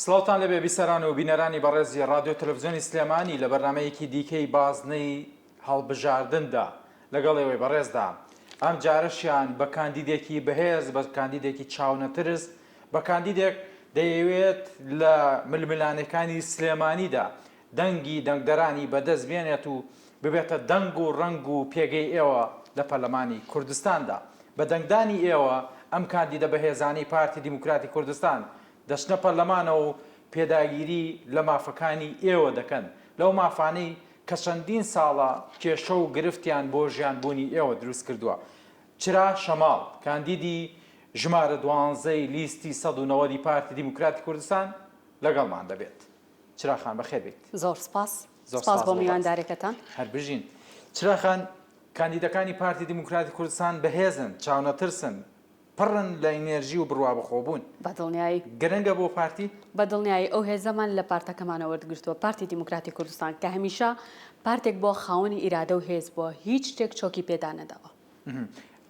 سڵاوتان لێبێ بیسەران و بینەرانی بەڕێزی ڕادیۆ تەلەفزیۆنی سلێمانی لە بەرنامەیەکی دیکەی بازنەی هەڵبژاردندا لەگەڵ ئێوەی بەڕێزدا ئەم جارەشیان بە کاندیدێکی بەهێز بە کاندیدێکی چاونەترس بە کاندیدێک دەیەوێت لە ململانێکانی سلێمانیدا دەنگی دەنگدەرانی بەدەست بێنێت و ببێتە دەنگ و ڕەنگ و پێگەی ئێوە لە پەرلەمانی کوردستاندا. بە دەنگدانی ئێوە ئەم کاندیدە بەهێزانەی پارتی دیموکراتی کوردستان دەچنە پەرلەمانەوە و پێداگیری لە مافەکانی ئێوە دەکەن، لەو مافانەی کە چەندین ساڵە کێشە و گرفتیان بۆ ژیانبوونی ئێوە دروست کردووە. چرا شەماڵ، کاندیدی ژمارە دوانزەی لیستی 190 ی پارتی دیموکراتی کوردستان لەگەڵمان دەبێت. چرا خان بەخێر بێیت. زۆر سپاس. زۆر سپاس بۆ میوانداریەکەتان. هەر بژین. چرا خان، کاندیدەکانی پارتی دیموکراتی کوردستان بەهێزن، چاونەترسن، پڕن لە ئینێرژی و بڕوابەخۆبوون. بە دڵنیایی. گرنگە بۆ پارتی؟ بە دڵنیایی ئەو هێزەمان لە پارتەکەمانەوە وەرگرتووە، پارتی دیموکراتی کوردستان کە هەمیشە پارتێک بووە خاوەنی ئیرادە و هێز بووە، هیچ شتێک چۆکی پێ دانەداوە.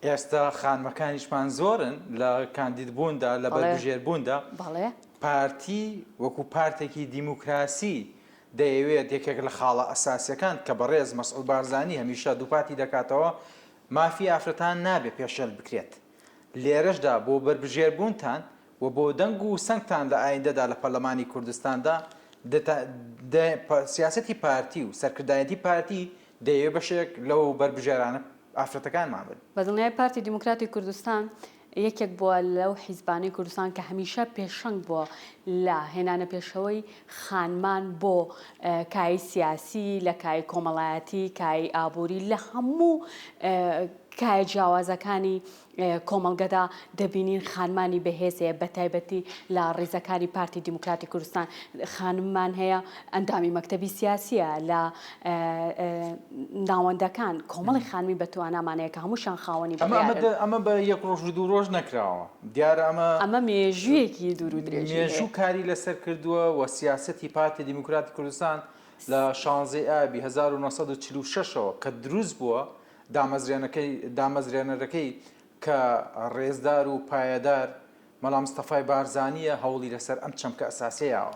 ئێستا خانمەکانیشمان زۆرن لە کاندید بووندا، لە بەربژێر بووندا. بەڵێ. پارتی وەکو پارتێکی دیموکراسی دەیەوێت یەکێک لە خاڵە ئەساسیەکان کە بەڕێز مەسعود بارزانی هەمیشە دووپاتی دەکاتەوە مافی ئافرەتان نابێ پێشێل بکرێت. لێرەشدا بۆ بەربژێر بوونتان و بۆ دەنگ و سەنگتان لە ئایندەدا لە پەرلەمانی کوردستاندا سیاسەتی پارتی و سەرکردایەتی پارتی دەیەوێت بەشێک لەو بەربژێرانە ئافرەتەکانمان بن. بە دڵنیایی پارتی دیموکراتی کوردستان یەکێک بووە لەو حیزبانەی کوردستان کە هەمیشە پێشەنگ بووە لە هێنانە پێشەوەی خانمان بۆ کایەی سیاسی، لە کایەی کۆمەڵایەتی، کایەی ئابووری، لە هەموو کایە جیاوازەکانی کۆمەڵگەدا دەبینین خانمانی بەهێز هەیە بەتایبەتی لە ڕیزەکانی پارتی دیموکراتی کوردستان خانممان هەیە ئەندامی مەکتەبی سیاسیە لە ناوەندەکان کۆمەڵی خانمی بەتوانامان هەیە کە هەمووشیان خاوەنی بڕیارن. ئەمە بە یەک ڕۆژ و دوو ڕۆژ نەکراوە دیارە ئەمە ئەمە مێژوویەکی دوور و درێژی هەیە. مێژوو کاری لەسەر کردووە و سیاسەتی پارتی دیموکراتی کوردستان لە شانزەی ئابی 1946 ەوە کە دروست بووە دامەزرێنەکەی دامەزرێنەرەکەی کە ڕێزدار و پایەدار مەلا مستەفای بارزانییە هەوڵی لەسەر ئەم چەمکە ئەساسیە یاوە.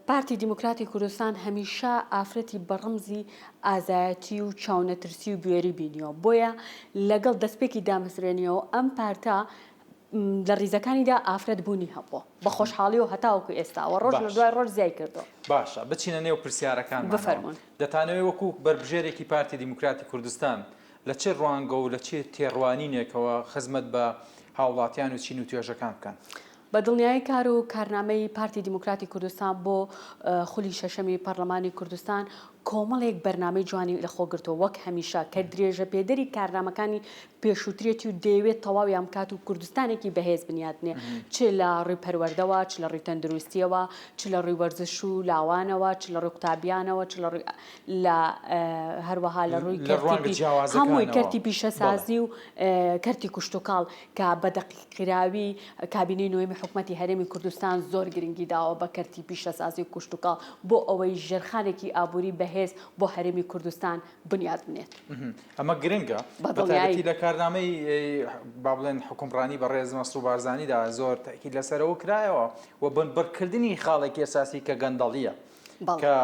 پارتی دیموکراتی کوردستان هەمیشە ئافرەتی بە ڕەمزی ئازایەتی و چاونەترسی و بوێری بینیوە، بۆیە لەگەڵ دەستپێکی دامەزرێنیەوە ئەم پارتە لە ڕیزەکانیدا ئافرەت بوونی هەبووە بە خۆشحاڵیەوە هەتاوەکو ئێستا و ڕۆژ لە دوای ڕۆژ زیای کردووە. باشە بچینە نێو پرسیارەکانمانەوە. بفەرموون. دەتانەوێ وەکو بەربژێرێکی پارتی دیموکراتی کوردستان لە چ ڕوانگە و لە چ تێڕوانینێکەوە خزمەت بە هاوڵاتیان و چین و توێژەکان بکەن؟ بە دڵنیایی کار و کارنامەی پارتی دیموکراتی کوردستان بۆ خولی شەشەمی پەڕلەمانی کوردستان کۆمەڵێک بەرنامەی جوانی لەخۆ گرتووە وەک هەمیشە کە درێژەپێدەری کارنامەکانی پێشووترێتی و دەیەوێت تەواویان بکات و کوردستانێکی بەهێز بنیات بنێ چ لە ڕووی پەروەردەوە چ لە ڕووی تەندروستیەوە چ لە ڕووی وەرزش و لاوانەوە چ لە ڕووی قوتابیانەوە چ لە ڕووی لە هەروەها لە ڕووی لە ڕوانگە کەرتی هەمووی جیاوازەکانەوە کەرتی بەڵێ. پیشەسازی و کەرتی کوشتوکاڵ کە بە دەقیقکراوی کابینەی نۆیەمی حکومەتی هەرێمی کوردستان زۆر گرنگی داوە بە کەرتی پیشەسازی و کوشتوکاڵ بۆ ئەوەی ژێرخانێکی ئابووری بەهێز بۆ هەرێمی کوردستان بنیات بنێت. ئەمە گرنگە بە دڵنیایی. بەتایبەتی لە کارنامەی با بڵێن حوکمڕانی بەڕێز مەسرور بارزانیدا زۆر تەئکید لەسەرەوە کرایەوە و بنبڕکردنی خاڵێکی ئەساسی کە گەندەڵییە بەڵێ. کە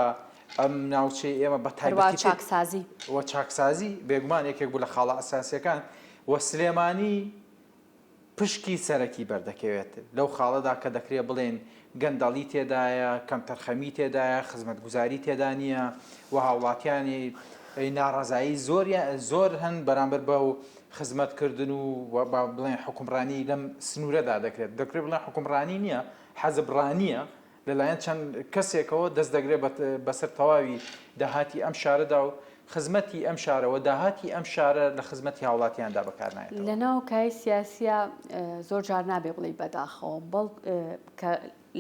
ئەم ناوچەی ئێمە بە هەروا تایبەتی تر چاکسازی. و چاکسازی بێگومان یەکێک بوو لە خاڵە ئەساسییەکان و سلێمانی پشکی سەرەکی بەردەکەوێت لەو خاڵەدا کە دەکرێت بڵێین گەندەڵی تێدایە، کەمتەرخەمی تێدایە، خزمەتگوزاری تێدا نییە و هاوڵاتیانی ناڕەزایی زۆر هەن بەرامبەر بەو خزمەتکردن و با بڵێن حوکمڕانی لەم سنوورەدا دەکرێت. دەکرێت بڵێن حوکمڕانی نییە، حەزبڕانییە لەلایەن چەند کەسێکەوە دەست دەگرێت بەسەر تەواوی داهاتی ئەم شارەدا و خزمەتی ئەم شارە و داهاتی ئەم شارە لە خزمەتی هاوڵاتیاندا بەکار نایەتەوە. لەناو کایەی سیاسیا زۆر جار نابێ بڵێی بەداخەوە بەڵ کە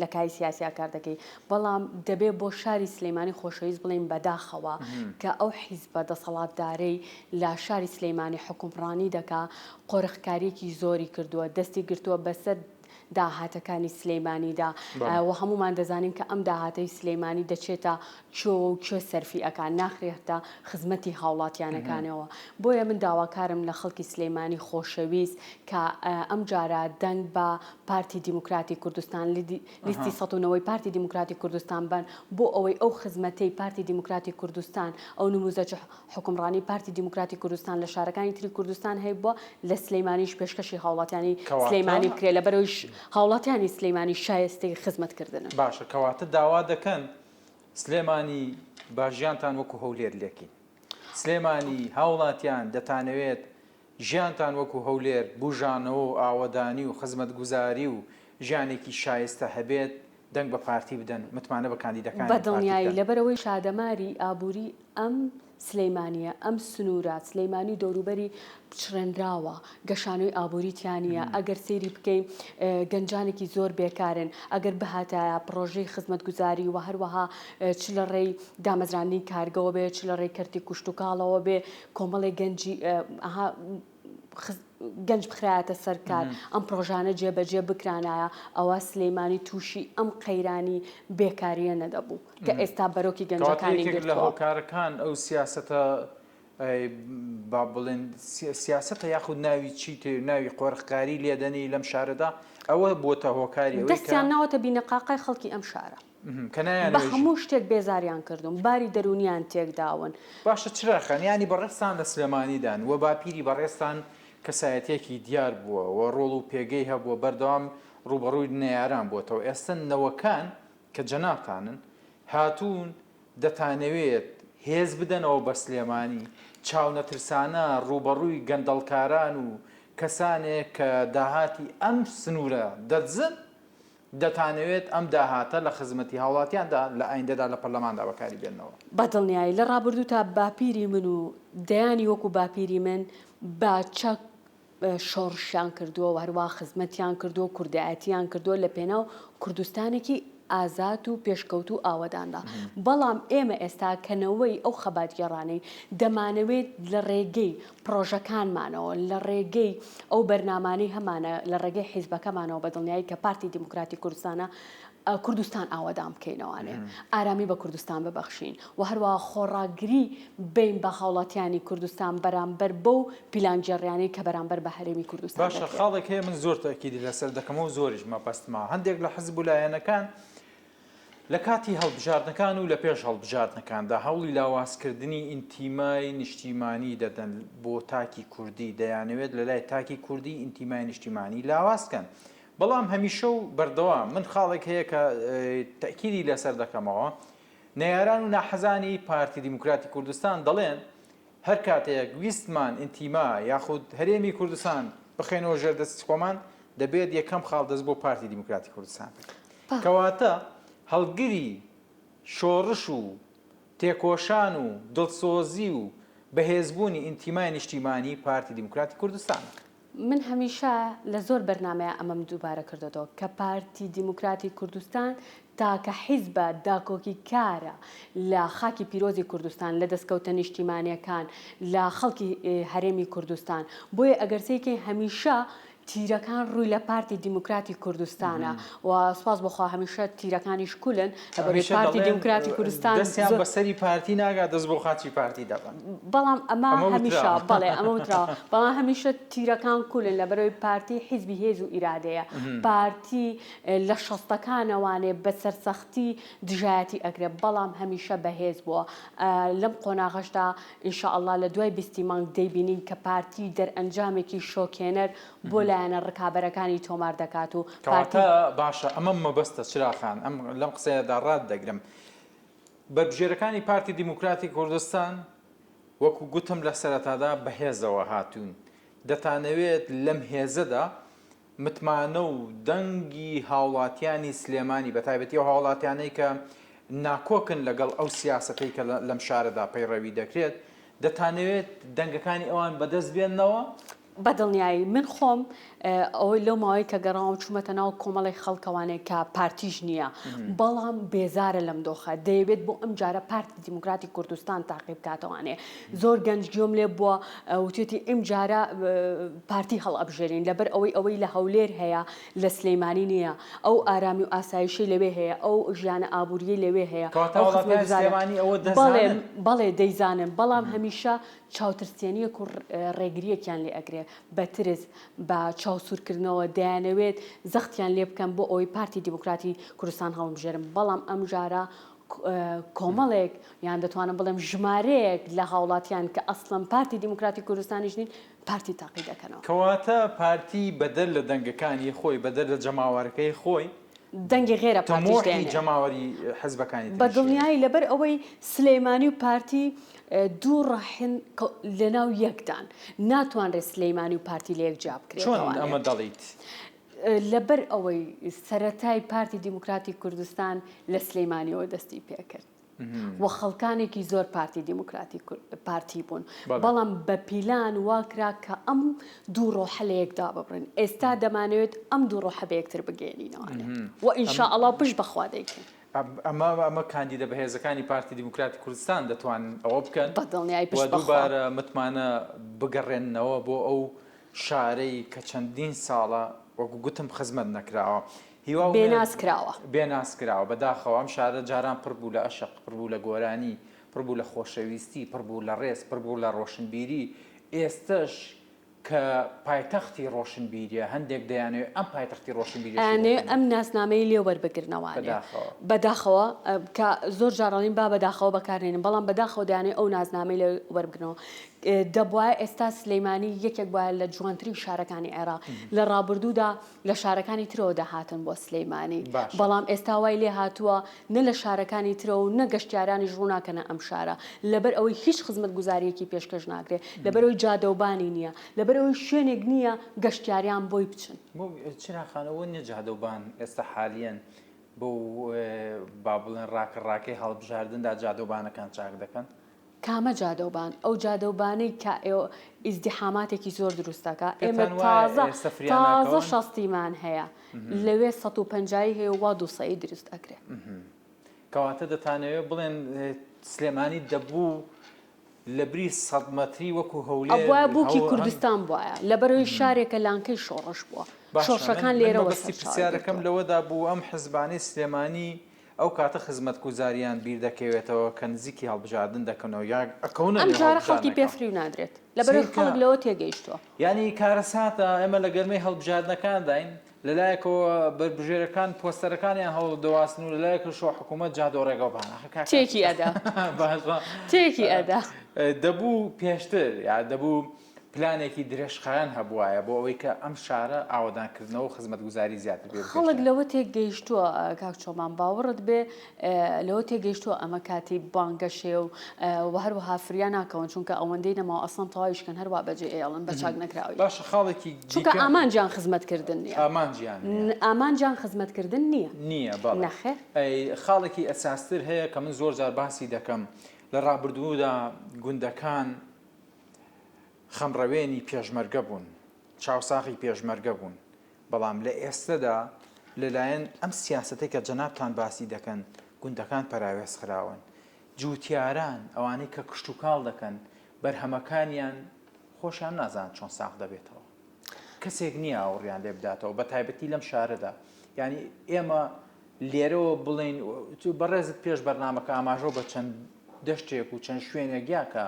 لە کایەی سیاسیا کار دەکەی بەڵام دەبێ بۆ شاری سلەیمانی خۆشەویست بڵێین بەداخەوە کە ئەو حیزبە دەسەڵاتدارەی لە شاری سلەیمانی حوکمڕانی دەکا قۆرخکاریەکی زۆری کردووە دەستی گرتووە بەسەر. داهاتەکانی سلیمانیدا و هەموومان دەزانین کە ئەم داهاتەی سلیمانی دەچێتە کوێوە و کوێ سەرفی ئەکا ناخرێتە خزمەتی هاوڵاتیانەکانەوە بۆیە من داواکارم لە خەڵکی سلیمانی خۆشەویست کە ئەمجارە دەنگ بە پارتی دیموکراتی کوردستان لیستی 190 پارتی دیموکراتی کوردستان بەن بۆ ئەوەی ئەو خزمەتەی پارتی دیموکراتی کوردستان ئەو نموزەج حوکمڕانی پارتی دیموکراتی کوردستان لە شارەکانی تری کوردستان هەیبووە لە سلیمانیش پێشکەشی هاوڵاتیانی سلیمانی بکرێت لەبەرئەوەی هاوڵاتیانی سلیمانی شایستەی خزمەت کردنن. باشە کەواتە داوا دەکەن سلێمانی با ژیانتان وەکو هەولێر لێکەین سلێمانی هاوڵاتیان دەتانەوێت ژیانتان وەکو هەولێر بوژانەوە و ئاوەدانی و خزمەتگوزاری و ژیانێکی شایستە هەبێت دەنگ بە پارتی بدەن متمانە بە کاندیدەکانی بە پارتی دڵنیایی بکەن. لەبەرئەوەی شادەماری ئابووری ئەم سلیمانییە، ئەم سنوورە، سلیمانی و دەوروبەری پچڕێنراوە، گەشانەوەی ئابووری تیا نییە، ئەگەر سەیری بکەین گەنجانێکی زۆر بێکارن، ئەگەر بهاتایە پڕۆژەی خزمەتگوزاری و هەروەها چ لە ڕێی دامەزراندنی کارگەوە بێ، چ لە ڕێی کەرتی کوشتوکاڵەوە بێ، کۆمەڵێک گەنجی ئەها گەنج بخرایەتە سەر کار، ئەم پڕۆژانە جێبەجێ بکرانایە، ئەوا سلیمانی تووشی ئەم قەیرانی بێکارییە نەدەبوو کە ئێستا بەرۆکی کەواتە گەنجەکانی یەکێک لە گرتووە. هۆکارەکان ئەو سیاسەتە با بڵێن سیاسەتە یاخود ناوی چیت ناوی قۆرخکاری لێدەنی لەم شارەدا ئەوە بۆتە هۆکاری ئەوەی کە. دەستیان ناوەتە بینەقاقای خەڵکی ئەم شارە. کە بە نایانەوێ ژی. هەموو شتێک بێزاریان کردوون، باری دەروونیان تێکداون. باشە چراخان یانی بەڕێزتان لە سلێمانیدان و باپیری بەڕێزتان کەسایەتیەکی دیار بووە و ڕۆڵ و پێگەی هەبووە بەردەوام ڕووبەڕووی نەیاران بۆتەوە ئێستە نەوەکان کە جەنابتانن هاتوون دەتانەوێت هێز بدەنەوە بە سلێمانی چاونەترسانە ڕووبەڕووی گەندەڵکاران و کەسانێک کە داهاتی ئەم سنوورە دەدزن دەتانەوێت ئەم داهاتە لە خزمەتی هاوڵاتیاندا لە ئایندەدا لە پەرلەماندا بەکاری بێننەوە؟ بە دڵنیایی لە ڕابردووتا باپیری من و دەیانی وەکو باپیری من بە چەک شۆڕشیان کردووە و هەروا خزمەتیان کردووە و کوردایەتیان کردووە لە پێناو کوردستانێکی ئازاد و پێشکەوتوو و ئاوەداندا. بەڵام ئێمە ئێستا کە نەوەی ئەو خەباتگێڕانەین دەمانەوێت لە ڕێگەی پڕۆژەکانمانەوە، لە ڕێگەی ئەو بەرنامانەی هەمانە، لە ڕێگەی حیزبەکەمانەوە بە دڵنیایی کە پارتی دیموکراتی کوردستانە، کوردستان ئاوەدان بکەینەوانێ، ئارامی بە کوردستان ببەخشین و هەروەها خۆڕاگری بین بە هاوڵاتیانی کوردستان بەرامبەر بەو پیلانگێڕیانەی کە بەرامبەر بە هەرێمی کوردستان باشە دەکرێت. خاڵێک هەیە من زۆر تەئکیدی لەسەر دەکەمەوە و زۆریش مەبەستمە، هەندێک لە حزب و لایەنەکان لە کاتی هەڵبژاردنەکان و لە پێش هەڵبژاردنەکاندا هەوڵی لاوازکردنی ئینتیمای نیشتیمانی دەدەن بۆ تاکی کوردی، دەیانەوێت لە لای تاکی کوردی ئینتیمای نیشتیمانی لاواز کەن. بەڵام هەمیشە و بەردەوام من خاڵێک هەیە کە تەئکیدی لەسەر دەکەمەوە، نەیاران و ناحەزانی پارتی دیموکراتی کوردستان دەڵێن هەر کاتێک ویستمان ئینتیما یاخود هەرێمی کوردستان بخەینەوە ژێر دەستی خۆمان دەبێت یەکەم خاڵ دەست بۆ پارتی دیموکراتی کوردستان بێت. کەواتە هەڵگری شۆڕش و تێکۆشان و دڵسۆزی و بەهێزبوونی ئینتیمای نیشتیمانی پارتی دیموکراتی کوردستانە. من هەمیشە لە زۆر بەرنامەیا ئەمەم دووبارە کردۆتەوە کە پارتی دیموکراتی کوردستان تاکە حیزبە داکۆکیکارە لە خاکی پیرۆزی کوردستان، لە دەستکەوتە نیشتیمانیەکان، لە خەڵکی هەرێمی کوردستان. بۆیە ئەگەر سەیرکەین هەمیشە تیرەکان ڕووی لە پارتی دیموکراتی کوردستانە و سوپاس بۆ خوا هەمیشە تیرەکانیش کولن لەبەرئەوەی هەمیشە پارتی دەڵێن دیموکراتی کوردستان دەستیان زۆر بە سەری پارتی ناگات دەست بۆ خاچی پارتی دەبەن. بەڵام ئەمە ئەمە هەمیشە وتراوە. بەڵێ ئەمە وتراوە بەڵام هەمیشە تیرەکان کولن لەبەرئەوەی پارتی حیزبی هێز و ئیرادەیە پارتی لە شەستەکانەوانێ بە سەرسەختی دژایەتی ئەکرێ بەڵام هەمیشە بەهێز بووە لەم قۆناغەشدا ان شاء اللە لە دوای بیستی مانگ دەیبینین کە پارتی دەرئەنجامێکی شۆکهێنەر بۆ لایەنە ڕکابەرەکانی تۆمار دەکات و پارتی. کەواتە باشە ئەمەم مەبەستە چرا خان ئەم لەم قسەیەدا ڕات دەگرم بەربژێرەکانی پارتی دیموکراتی کوردستان وەکو گوتم لە سەرەتادا بەهێزەوە هاتوون دەتانەوێت لەم هێزەدا متمانە و دەنگی هاوڵاتیانی سلێمانی، بەتایبەتی ئەو هاوڵاتیانەی کە ناکۆکن لەگەڵ ئەو سیاسەتەی کە لەم شارەدا پەیڕەوی دەکرێت، دەتانەوێت دەنگەکانی ئەوان بەدەست بێننەوە؟ بە دڵنیایی من خۆم ئەوەی لەو ماوەی کە گەڕاوم چوومەتە ناو کۆمەڵێک خەڵکەوانێک کە پارتیش نییە بەڵام بێزارە لەم دۆخە دەیەوێت بۆ ئەم جارە پارتی دیموکراتی کوردستان تاقی بکاتەوانێ زۆر گەنج گوێم لێ بووە وتێتی ئەم جارە پارتی هەڵئەبژێرین لەبەر ئەوەی ئەوەی لە هەولێر هەیە لە سلەیمانی نییە ئەو ئارامی و ئاسایشەی لەوێ هەیە ئەو ژیانە ئابووریەی لەوێ هەیە کەواتە وڵاتانی سلێمانی ئەوە دەزانن؟ بەڵێ دەیزانن بەڵام هەمیشە چاوترسێنییەک و ڕێگرییەکیان لێ ئەگرێ، بە ترس، بە چاوسوورکردنەوە دەیانەوێت زەختیان لێ بکەن بۆ ئەوەی پارتی دیموکراتی کوردستان هەڵبژێرن، بەڵام ئەمجارە کۆمەڵێک یان دەتوانم بڵێم ژمارەیەک لە هاوڵاتیان کە ئەسڵەن پارتی دیموکراتی کوردستانیش نین پارتی تاقی دەکەنەوە. کەواتە پارتی بەدەر لە دەنگەکانی خۆی، بەدەر لە جەماوەرەکەی خۆی، دەنگی غێرە پارتیش تموحی دێنێ. جەماوەری حزبەکانی بە تریشی هەیە. دڵنیایی لەبەر ئەوەی سلێمانی و پارتی دوو ڕەحن لەناو یەکدان ناتوانرێت سلێمانی و پارتی لەیەک جیا چۆن بکرێتەوانێ. ئەمە دەڵیت؟ لەبەر ئەوەی سەرەتای پارتی دیموکراتی کوردستان لە سلێمانیەوە دەستی پێکرد. و خەڵکانێکی زۆر پارتی دیموکراتی پارتی بوون بەڵام بە پیلان واکرا کە ئەم دوو ڕۆحە لە یەک داببڕن ئێستا دەمانەوێت ئەم دوو ڕۆحە بە یەکتر بگەێنینەوانێ و ئینشاءڵا پشت بەخوا دەیکەین. ئەمە ئەمە کاندیدە بەهێزەکانی پارتی دیموکراتی کوردستان دەتوانن ئەوە بکەن بە دڵنیایی و پشت بەخوا. دووبارە متمانە بگەڕێننەوە بۆ ئەو شارەی کە چەندین ساڵە وەکو گوتم خزمەت نەکراوە. هیوا بێ ئومێد ناز کراوە. بێ ناز کراوە بەداخەوە ئەم شارە جاران پڕ بوو لە ئەشق پڕ بوو لە گۆرانی پڕ بوو لە خۆشەویستی پڕ بوو لە ڕێز پڕ بوو لە ڕۆشنبیری ئێستەش کە پایتەختی ڕۆشنبیریە هەندێک دەیانەوێت ئەم پایتەختی ڕۆشنبیریەشی ئەیانەوێ لێ ئەم ناسنامەی لێ وەربگرنەوانێ بەداخەوە. بەداخەوە کە زۆر جار ئەڵێن با بەداخەوە بەکار نێنن بەڵام بەداخەوە دەیانەوێ ئەو نازنامەی لێ وەربگرنەوە دەبوایە ئێستا سلەیمانی یەکێک بوایە لە جوانترین شارەکانی عێراق لە ڕابردوودا لە شارەکانی ترەوە دەهاتن بۆ سلیمانی، باشە. بەڵام ئێستا وای لێ هاتووە نە لە شارەکانی ترەوە و نە گەشتیارانیش ڕوو ناکەنە ئەم شارە، لەبەر ئەوەی هیچ خزمەتگوزارییەکی پێشکەش ناکرێ، لەبەر ئەوەی جادەوبانی نییە، لەبەر ئەوەی شوێنێک نییە گەشتیاریان بۆی بچن. بۆ چراخان ئەوە نییە جادەوبان ئێستا حالیەن بەو با بڵێن ڕاکە ڕاکەی هەڵبژاردندا جادەوبانەکان چاک دەکەن؟ کامە جادەوبان؟ ئەو جادەوبانەی کە ئێوە ئیزدیحاماتێکی زۆر دروست دەکا. ئێمە پێتان وایە تازە ئێستا فریا تازە ناکەون؟ شەستیمان هەیە لەوێ 150 هەیە و وا دووسەی دروست ئەکرێ. کەواتە دەتانەوێ بڵێن سلێمانی دەبوو لەبری سەد مەتری وەکو هەولێر ئەبوایە بووکی هەو هەم کوردستان بوایە لەبەرئەوەی شارێکە لانکەی شۆڕش بووە باشە من شۆڕشەکان من لێرەوە مەبەستی سەرچاوەی پرسیارەکەم گرتووە. لەوەدا بوو ئەم حزبانەی سلێمانی ئەو کاتە خزمەتگوزاریان بیر دەکەوێتەوە کە نزیکی هەڵبژاردن دەکەنەوە یا ئەکەونە ئەم نێو جارە خەڵکی پێ هەڵبژاردنەکەوە. فریو نادرێت لەبەرئەوەی سەیرکە خەڵک لەوە تێگەیشتووە. یانی کارەساتە ئێمە لە گەرمەی هەڵبژاردنەکانداین لەلایەکەوە بەربژێرەکان پۆستەرەکانیان هەڵدەواسن و لەلایەکەشەوە حکوومەت جادۆ ڕێگەوبان ئاخر کاکە تێکی ئەدا باشە تێکی ئەدا. دەبوو پێشتر یا دەبوو پلانێکی درێژخایەن هەبوایە بۆ ئەوەی کە ئەم شارە ئاوەدانکردنەوە و خزمەتگوزاری زیاتر پێ خەڵک بگەشێ. لەوە تێگەیشتووە کاک چۆمان باوەڕت بێ لەوە تێگەیشتووە ئەمە کاتی بانگەشەیە و و هەروەها فریا ناکەون چونکە ئەوەندەی نەماوە ئەسڵەن تەواویش کەن هەروا بەجێ ئەیەڵن بە چاک نەکراوی. باشە خاڵێکی چونکە دیکە. ئامانجیان خزمەتکردن نییە. ئامانجیان نییە. ئامانجیان خزمەتکردن نییە. نییە بەڵێ. نەخێر. ئەی خاڵێکی ئەساستر هەیە کە من زۆر جار باسی دەکەم لە ڕابردوودا گوندەکان خەمڕەوێنی پێشمەرگە بوون، چاوساغی پێشمەرگە بوون، بەڵام لە ئێستەدا لەلایەن ئەم سیاسەتەی کە جەنابتان باسی دەکەن گوندەکان پەراوێز خراون، جووتیاران ئەوانەی کە کشتوکاڵ دەکەن بەرهەمەکانیان خۆشیان نازانن چۆن ساغ دەبێتەوە، کەسێک نییە ئاوڕیان لێ بداتەوە بە تایبەتی لەم شارەدا، یانی ئێمە لێرەوە بڵێین بەڕێزت پێش بەرنامەکە ئاماژەو بە چەند دەشتێک و چەند شوێنێک یا کە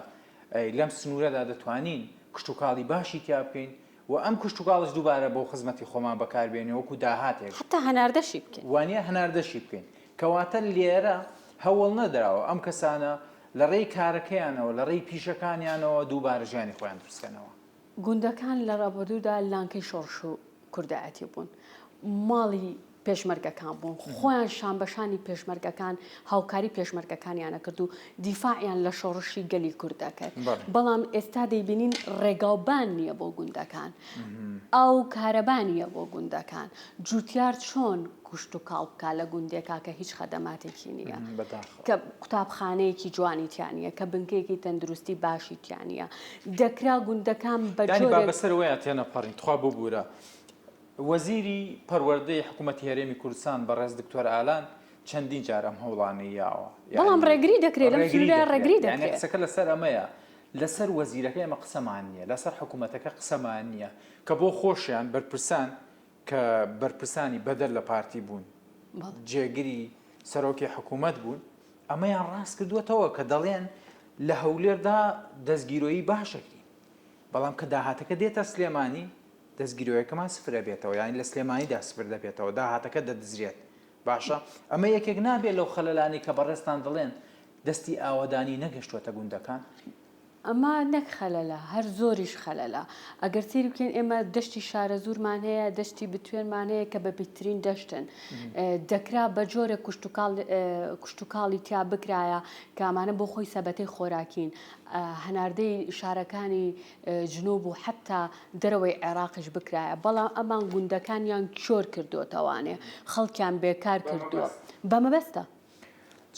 لەم سنوورەدا دەتوانین کشتوکاڵی باشی تیا بکەین و ئەم کشتوکاڵش دووبارە بۆ خزمەتی خۆمان بەکاربێنین وەکو داهاتێک. حەتا هەناردەشی بکەین. وانیە هەناردەشی بکەین. کەواتە لێرە هەوڵ نەدراوە ئەم کەسانە لە ڕێی کارەکەیانەوە، لە ڕێی پیشەکانیانەوە دووبارە ژیانی خۆیان دروست بکەنەوە. گوندەکان لە ڕابردوودا لانکەی شۆڕش و کوردایەتی بوون. ماڵی. پێشمەرگەکان بوون، خۆیان شانبەشانی پێشمەرگەکان هاوکاری پێشمەرگەکانیان ئەکرد و دیفاعیان لە شۆڕشی گەلی کورد ئەکرد. بەڵام ئێستا دەیبینین ڕێگاوبان نییە بۆ گوندەکان، ئاو و کارەبا نییە بۆ گوندەکان، جوتیار چۆن کشتوکاڵ بکا لە گوندێکا کە هیچ خەدەماتێکی نییە، کە قوتابخانەیەکی جوانی تیا نییە، کە بنکەیەکی تەندروستی باشی تیا نییە. دەکرا گوندەکان بە یانی با جۆرێک. بەسەر وەیا تێنەپەڕین تخوا ببورە. وەزیری پەروەردەی حکوومەتی هەرێمی کوردستان بەڕێز دکتۆر ئالان چەندین جار ئەم هەوڵانەی یاوە. بەڵام ڕێگری دەکرێت لەم ڕێگری سنوورە دەکرێت. ڕێگری یانی دەکرێت. قسەکە لەسەر ئەمەیە لەسەر وەزیرەکە ئێمە قسەمان نییە، لەسەر حکوومەتەکە قسەمان نییە کە بۆ خۆشیان بەرپرسان کە بەرپرسانی بەدەر لە پارتی بوون، جێگری سەرۆکی حکوومەت بوون، ئەمەیان ڕاست کردووەتەوە کە دەڵێن لە هەولێردا دەستگیرۆیی باش ئەکرین، بەڵام کە داهاتەکە دێتە سلێمانی دەستگیرۆیەکەمان سفر ئەبێتەوە، یانی لە سلێمانیدا سفر دەبێتەوە، داهاتەکە دەدزرێت. باشە ئەمە یەکێک نابێت لەو خەلەلانەی کە بەڕێزتان دەڵێن دەستی ئاوەدانی نەگەشتووەتە گوندەکان؟ ئەمە نەک خەلەلە، هەر زۆریش خەلەلە. ئەگەر سەیری بکەین ئێمە دەشتی شارەزوورمان هەیە، دەشتی بتوێنمان هەیە کە بەپیتترین دەشتن. دەکرا بە جۆرێک کشتوکاڵ کشتوکاڵی تیا بکرایە کە ئەمانە بۆ خۆی سەبەتەی خۆراکین. هەناردەی شارەکانی جنوب و حەتا دەرەوەی عێراقیش بکرایە، بەڵام ئەمان گوندەکانیان کیۆر کردۆتەوانێ، خەڵکیان بێکار کردووە. بە مەبەستە.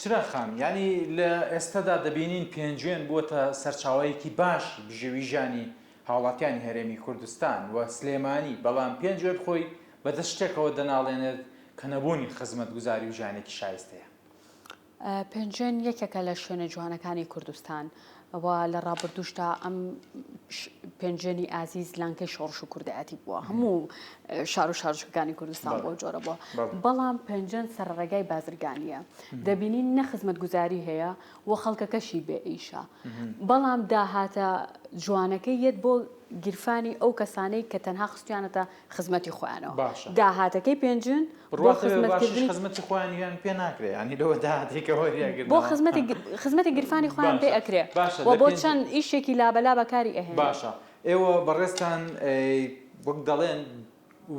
چرا خان، یانی لە ئێستەدا دەبینین پێنجوێن بووەتە سەرچاوەیەکی باشی بژێوی ژیانی هاوڵاتیانی هەرێمی کوردستان و سلێمانی، بەڵام پێنجوێن خۆی بەدەست شتێکەوە دەناڵێنێت کە نەبوونی خزمەتگوزاری و ژیانێکی شایستەیە. پێنجوێن یەکێکە لە شوێنە جوانەکانی کوردستان و لە ڕابردووشدا ئەم پێنجوێنی ئازیز لانکەی شۆڕش و کوردایەتی بووە هەموو شار و شارۆچکەکانی کوردستان بۆ جۆرە بووە بەڵام پێنجوێن سەرڕێگای بازرگانیە دەبینین نە خزمەتگوزاری هەیە و خەڵکەکەشی بێ ئیشە بەڵام داهاتە جوانەکەی یەت بۆ گیرفانی ئەو کەسانەی کە تەنها خستویانەتە خزمەتی خۆیانەوە باشە. داهاتەکەی پێنجوێن بۆ بڕواتەوێ باشیش خزمەتکردنی خزمەتی خۆیانیان پێ ناکرێ یانی لەوە داهاتێکە وەریان بۆ گرنەوە. خزمەتی خزمەتی گیرفانی خۆیان پێ باشە ئەکرێ باشە و لە بۆ پێنج چەند ئیشێکی لابەلا بەکاری ئەهێنن. باشە ئێوە بەڕێزتان وەک دەڵێن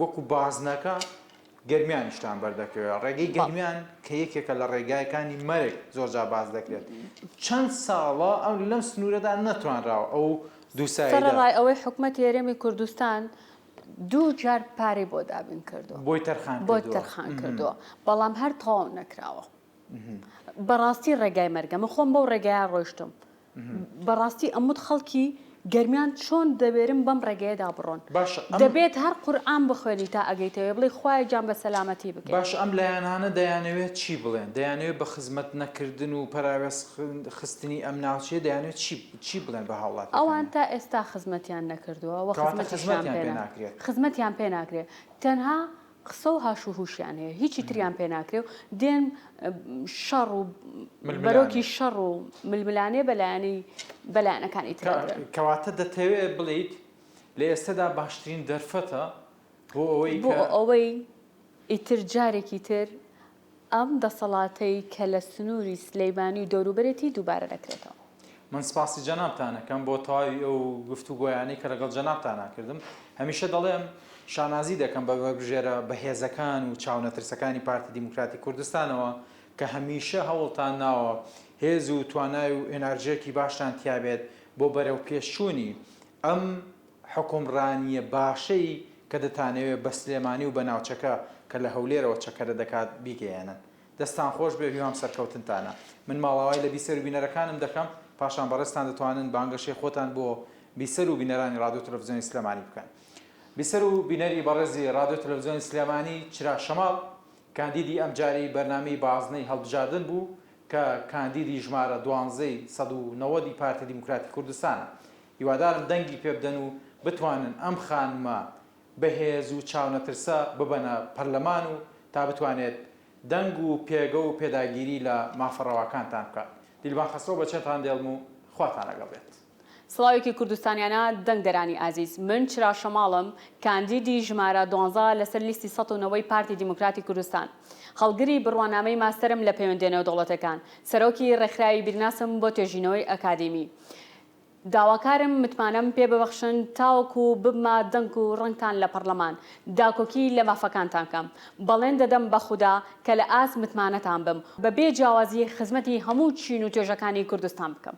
وەکو بازنەکە گەرمیانیشتان بەردەکەوێت ڕێگەی بەڵێ. گەرمیان کە یەکێکە لە ڕێگایەکانی مەرگ زۆر جار باس دەکرێت چەند ساڵە ئەم لەم سنوورەدا نەتوانراوە ئەو دووسایدە سەرەڕای ئەوەی حکومەتی هەرێمی کوردستان دوو جار پارەی بۆ دابین کردووە بۆی تەرخان بۆی کردووە. تەرخان کردووە بەڵام هەر تەواو نەکراوە بەڕاستی ڕێگای مەرگە من خۆم بەو ڕێگایە ڕۆیشتم بەڕاستی ئەموت خەڵکی گەرمیان چۆن دەوێرن بەم ڕێگەیەدا بڕۆن باشە ئەم دەبێت هەر قورئان بخوێنی تا ئەگەیتەوێ بڵێی خوایە گیان بە سەلامەتی بگەی. باشە ئەم لایەنانە دەیانەوێت چی بڵێن؟ دەیانەوێت بە خزمەت نەکردن و پەراوێز خستنی ئەم ناوچەیە دەیانەوێت چی چی بڵێن بە ئەوان هاوڵاتیەکانیان؟ تا ئێستا خزمەتیان نەکردووە و کەواتە خزمەتیشیان خزمەتیان پێ پێ نا ناکرێت. خزمەتیان پێ ناکرێ تەنها قسە و هاش و هوشیان هەیە هیچی تریان پێ ناکرێ و دێن شەڕ و بەرۆکی ململانێ. شەڕ و ململانێ بە لایەنی بە لایەنەکانی تر ئەدرێن. کەواتە دەتەوێ بڵێیت لە ئێستەدا باشترین دەرفەتە بۆ ئەوەی بۆ کە. ئەوەی ئیتر جارێکی تر ئەم دەسەڵاتەی کە لە سنووری سلیمانی و دەوروبەرێتی دووبارە نەکرێتەوە. من سپاسی جەنابتان ئەکەم بۆ تەواوی ئەو گفتوگۆیانەی کە لەگەڵ جەنابتانا کردم. هەمیشە دەڵێم شانازی دەکەم بە بەربژێرە بەهێزەکان و چاونەترسەکانی پارتی دیموکراتی کوردستانەوە کە هەمیشە هەوڵتان ناوە هێز و توانای و ئێنارجیەکی باشتان تیابێت بۆ بەرەوپێشچوونی ئەم حوکمڕانییە باشەی کە دەتانەوێت بە سلێمانی و بە ناوچەکە کە لە هەولێرەوە چەکەرە دەکات بیگەیەنن. دەستان خۆش بێ هیوام سەرکەوتنتانە. من ماڵاوای لە بیسەر و بینەرەکانم دەکەم، پاشان بەڕێزتان دەتوانن بانگەشەی خۆتان بۆ بیسەر و بینەرانی ڕادیۆ تەلەفزیۆنی سلێمانی بکەن. بیسەر و بینەری بەڕێزی ڕادیۆ تەلەفزیۆنی سلێمانی چرا شەماڵ کاندیدی ئەمجارەی بەرنامەی بازنەی هەڵبژاردن بوو کە کاندیدی ژمارە دوانزەی 190 ی پارتی دیموکراتی کوردستانە. هیوادارم دەنگی پێ بدەن و بتوانن ئەم خانمە بەهێز و چاونەترسە ببەنە پەرلەمان و تا بتوانێت دەنگ و پێگە و پێداگیری لە مافە ڕەواکانتان بکات. دیلبان خەسرەو بەچێتان دێڵم و خواتان لەگەڵ بێت. سڵاوێکی کوردستانیانە دەنگدەرانی ئازیز من چرا شەماڵم کاندیدی ژمارە دوانزە لەسەر لیستی 190 پارتی دیموکراتی کوردستان هەڵگری بڕوانامەی ماستەرم لە پەیوەندیە نێودەوڵەتەکان سەرۆکی ڕێکخراوی بیرناسم بۆ توێژینەوەی ئەکادیمی. داواکارم متمانەم پێ ببەخشن تاوەکو ببمە دەنگ و ڕەنگتان لە پەڕلەمان، داکۆکی لە مافەکانتان کەم. بەڵێن دەدەم بە خودا کە لە ئاست متمانەتان بم، بە بێ جیاوازی خزمەتی هەموو چین و توێژەکانی کوردستان بکەم.